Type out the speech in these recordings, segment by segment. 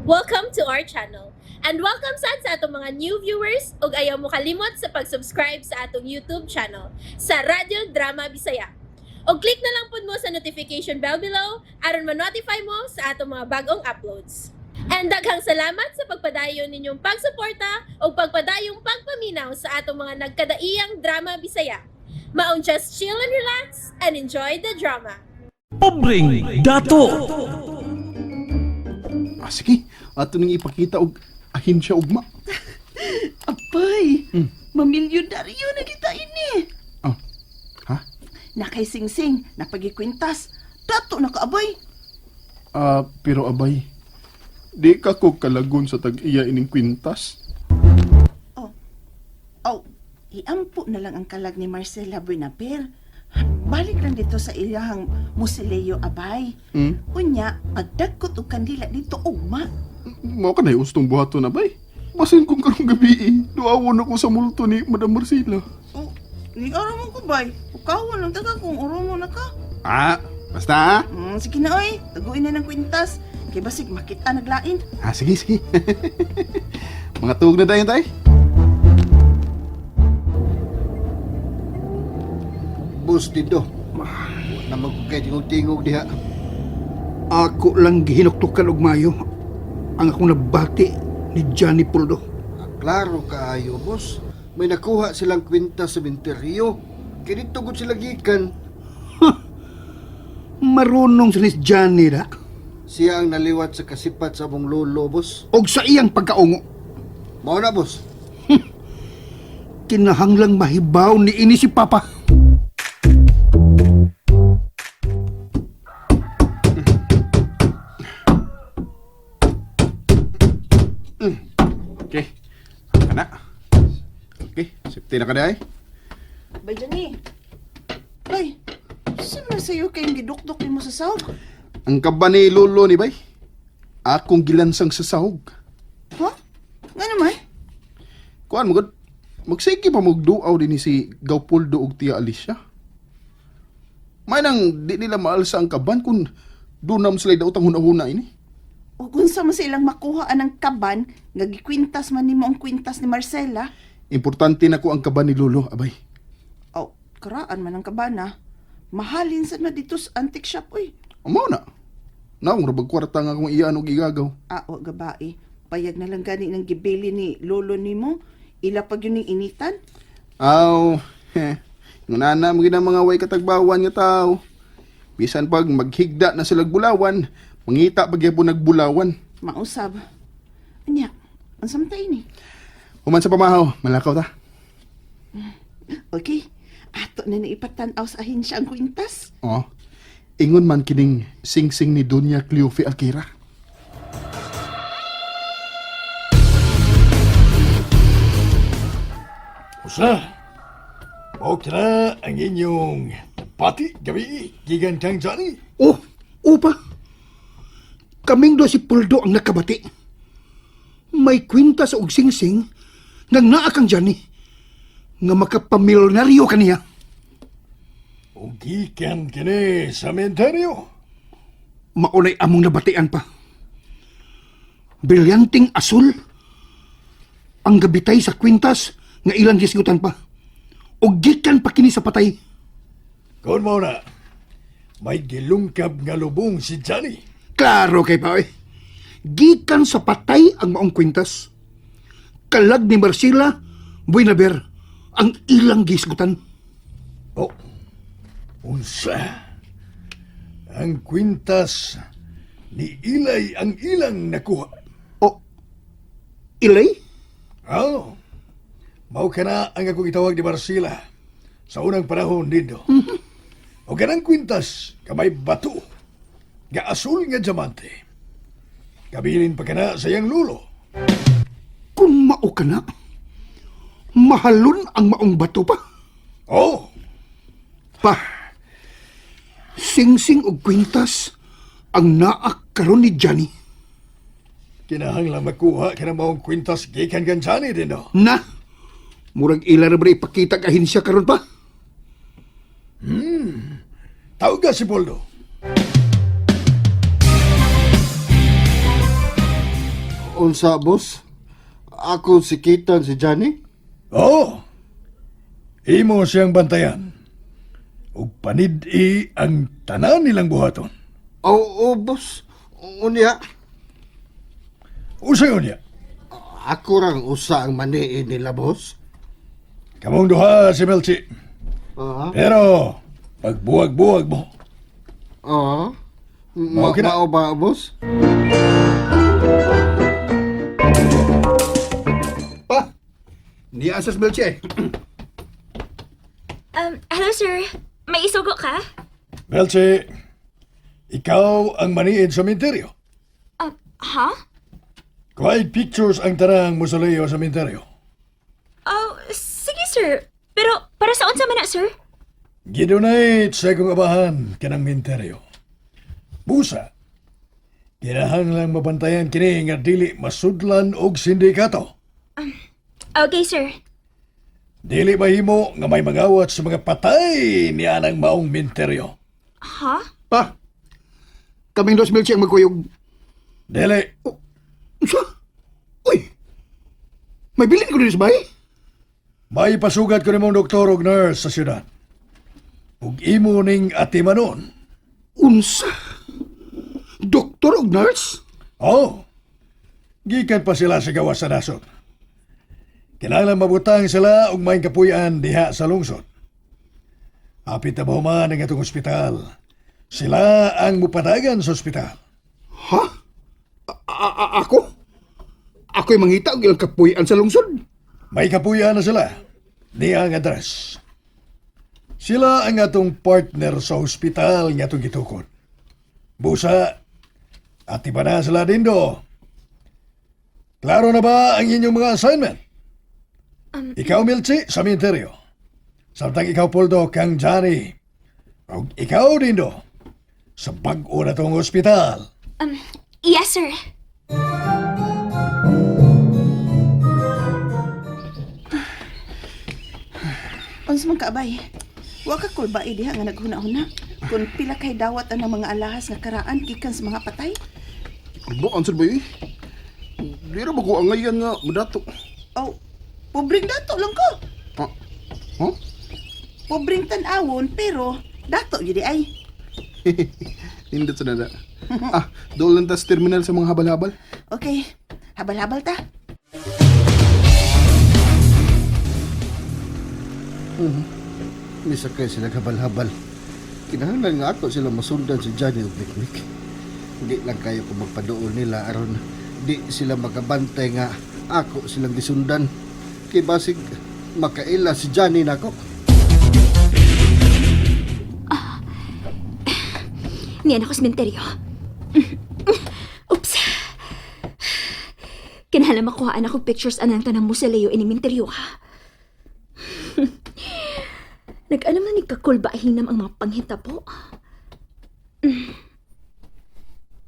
Welcome to our channel. And welcome sad sa atong mga new viewers ug ayaw mo kalimot sa pag-subscribe sa atong YouTube channel sa Radyo Drama Bisaya. Og click na lang pud mo sa notification bell below aron ma-notify mo sa atong mga bagong uploads. And daghang salamat sa pagpadayon ninyong pagsuporta ug pagpadayong pagpaminaw sa atong mga nagkadaiyang drama Bisaya. Maong just chill and relax and enjoy the drama. Pobreng Dato. Ah, sige. Ato ning ipakita og ahinsya ugma. Apay, mamilyonaryo na kita ini. Ah. Ha? Nakay singsing, napagikwintas. Dato na ka, abay. Ah, pero abay, di ka ko kalagon sa tag-iya ining kwintas. Oh, oh, iampo na lang ang kalag ni Marcela Buenaper. Balik lang dito sa iyahang musileo, abay. Unya, pagdagkot og kandila dito, ugma. Mao ka na ustong buhaton abay. Basin kung karong gabi eh, duawon ako sa multo ni Madam Marcela. Oh, ni ara mo ko, bay. Ukawan lang taga kung uro mo na ka. Ah, basta ah. Sige na, oy. Taguin na ng kwintas. Kay basig makita naglain. Ah, sige, sige. Mga tuog na dayon tay. Boss dito. Wa na magkukay tingog-tingog diha. Ako lang gihinuktukan og mayo ang akong nabati ni Johnny Puldo. Ah, klaro kaayo, boss. May nakuha silang kwenta sa menteryo. Kaya dito gud sila gikan. Marunong sa ni Johnny ra Siya ang naliwat sa kasipat sa among lolo, boss. og sa iyang pagkaungo. Mao na, boss. Kinahanglang mahibaw ni ini si Papa. Okay. Kana. Okay, safety na ka day. Bay, Johnny. Bay, saan man sa'yo kayong gidukdok nimo sa sahog? Ang kaba ni lolo ni bay. Akong gilansang sa sahog. Ha? Nga naman? Kuan mo gud. Magsige pa magduaw din ni si Gaupoldo ug Tia Alicia. May nang di nila maalsa ang kaban kung dunam sila daotang hunahuna ini. O kung sa man silang makuha anang kaban, nga gikwintas man nimo ang kwintas ni Marcela. Importante na ko ang kaban ni Lolo, abay. Oh, karaan man ang kaban ah. Mahalin sad na dito sa antique shop, uy. Amo na. Naong rabag kwarta nga akong iyaan og igagaw. Ah, o gabae. Payag na lang gani ng gibili ni lolo nimo. Ila pag yun ning initan. Aw, heh. Ngunana mo gid ang mga way katagbawan nga tao. Bisan pag maghigda na sila bulawan, mangita pag gyapon nagbulawan. Mausab. Anya, ang samtay ni. Human sa pamahaw, malakaw ta. Okay, ato na naipatan-aw sa ahinsya ang kwintas. Oh. Ingon man kining sing-sing ni Dunya Cleofe Alquera. Usa, mao na ang inyong pati gabi gikan kang Johnny. Oh, upa. Kaming do si Puldo ang nakabati. May kwinta sa og singsing nga naa kang Johnny nga makapamilyonaryo kaniya. O gikan kini sa menteryo. Maunay among nabatian pa. Brilyanting asul ang gabitay sa kwintas nga ilang gisgutan pa. Og gikan pa kini sa patay. Kon mao na, may gilungkab nga lubong si Johnny. Klaro kay pa oy. Gikan sa patay ang maong kwintas. Kalag ni Marcela Buenaver ang ilang gisgutan. Oh, unsa? Ang kwintas ni Ilay ang ilang nakuha. O Ilay? Oh, mao ka na ang akong itawag ni Marcela sa unang panahon dito. O kanang kwintas, kamay bato, nga asul nga diamante. Kabilin pa ka na sa iyang lulo. Kung mao ka na, mahalon ang maong bato pa. Oh, Pa, singsing og kwintas ang naak karon ni Johnny. kinahanglan makuha ka na maong kwintas gikan kan Johnny din no. Na, murag ila ra ba ipakita ang ahinsya karon pa? Tawag ka si Poldo. Unsa, boss? Ako si Kitan si Johnny? Oo. Imo siyang bantayan. Ug panid-i ang tanan nilang buhaton. Oo, boss. Unya, Usay unya. ako rang usa ang maniin nila, boss. Kamong duha si Melchi. Ah, Pero pagbuwag-buwag mo. ah. Ma Okay na. mao ba, boss? Pa, niya asas Melchi eh. Hello sir. May isugo ka? Melchi, ikaw ang maniid sa minteryo. Ha? Kuhay pictures ang tanang musoleo sa minteryo. Oh, sige sir. Pero para sa unsa man na sir? Gidonate sa akong abahan kanang minteryo. Busa, kinahanglang mabantayan kini nga dili masudlan og sindikato. Okay sir. Dili mahimo nga may mangawat sa mga patay ni anang maong minteryo. Ha? Pa, kaming dos Melchi ang magkuyog. Dili, Unsa? Uy, may bilin ko din sa bahay. may pasugat ko nimong doktor og nurse sa syudad. Ug imo ning atimanon. Unsa? Doktor og nurse? Oh, gikan pa sila sa gawas sa nasod. Kinahanglan mabutang sila og may kapuy-an diha sa lungsod. Hapit na mahuman ang atong ospital. Sila ang mupadagan sa ospital. Ha? Ako? Ako'y mangita og ilang kapuy-an sa lungsod. May kapuy-an na sila. Niya ang address. Sila ang atong partner sa ospital nga atong gitukod. Busa, atiba na sila dindo. Klaro na ba ang inyong mga assignment? Ikaw, Milchi, sa minteryo. Samtang ikaw, Poldo, kang Johnny. Og ikaw, Dindo, sa bag-o na tong ospital. Yes sir. Unsa man kaabay? Wa ka kulbae diha nga naghuna-huna kung pila kay dawat ang mga alahas nga karaan gikan sa mga patay. Buan sad ba eh? Di ra ba ko angayan nga madato? Oh, pobreng dato lang ko. Ah, huh? Pobreng tan-awon pero dato gyud di ay. Nindot sa nada. Ah, doon lang ta sa terminal sa mga habal-habal. Okay, habal-habal ta. Misakay sila habal-habal. Kinahanglan nga ako sila masundan si Johnny ug Mikmik. Hindi lang kayo kung magpaduol nila aron di sila makabantay nga ako silang gisundan. Kay basig makaila si Johnny nako. Niyan ako sementeryo. Oops. Kinahanglan makuhaan ako pictures anang tanang museleo ini minteryo ha. Nag-ano man ni kakulba hinam ang mga panghitabo.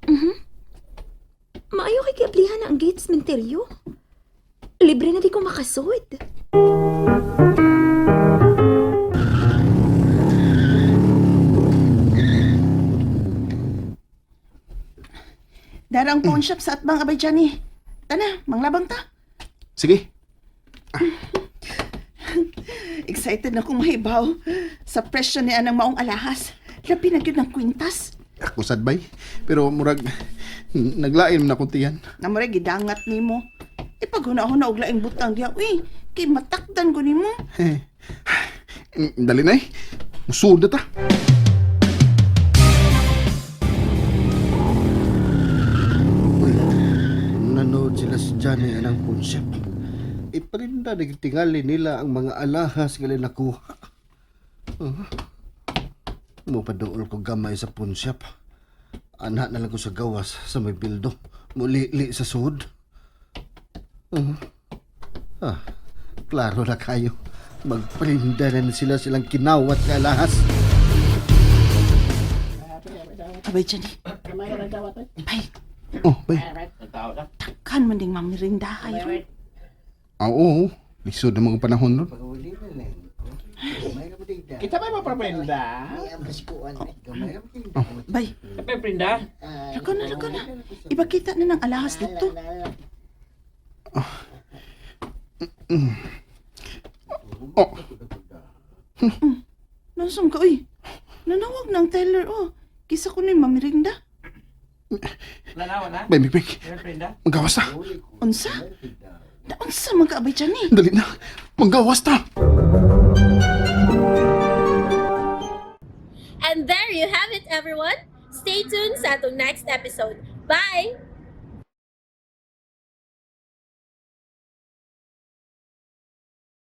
Mhm. Maayo kay giablihan na ang gate sa sementeryo. Libre na di ko makasud. Dara ang pawn shop sa atbang abay Johnny. Tana, manglabang ta. Sige. Excited na kong mahibaw sa presyo ni anang maong alahas. Labi na gyud ng kwintas. Ako sad bay. Pero murag naglain man akong tiyan. Namore gidangat nimo. Ipaghuna-huna og laing butang diha. Uy, kay matakdan ko nimo. Dali na eh. Musud na ta. Uy, nanood sila si Johnny anang konsep. Iparinda na tingali nila ang mga alahas nga nakuha. Uh, Mupaduol ko gamay sa punsyap. Anak na lang ko sa gawas sa may bildo. Mulili sa sud. Ah, klaro na kayo. Magparinda na sila silang kinawat nga alahas. Abay Johnny. Bay, Oh, bay. takkan man ding mamirinda kayo. Ah, oo. Lisod ng mga panahon ron. Kita ba mapaprenda? Bay. Lako na, lako na. Ipakita na ng alahas dito. Oh, Nasam ka, uy. Nanawag na ang teller, oh. Kisa ko ni mamirinda. Bay, Mikmik. Manggawas ta. Unsa? Naunsa man ka, abay, Johnny? Dali na. Manggawas ta. And there you have it, everyone. Stay tuned sa atong next episode. Bye!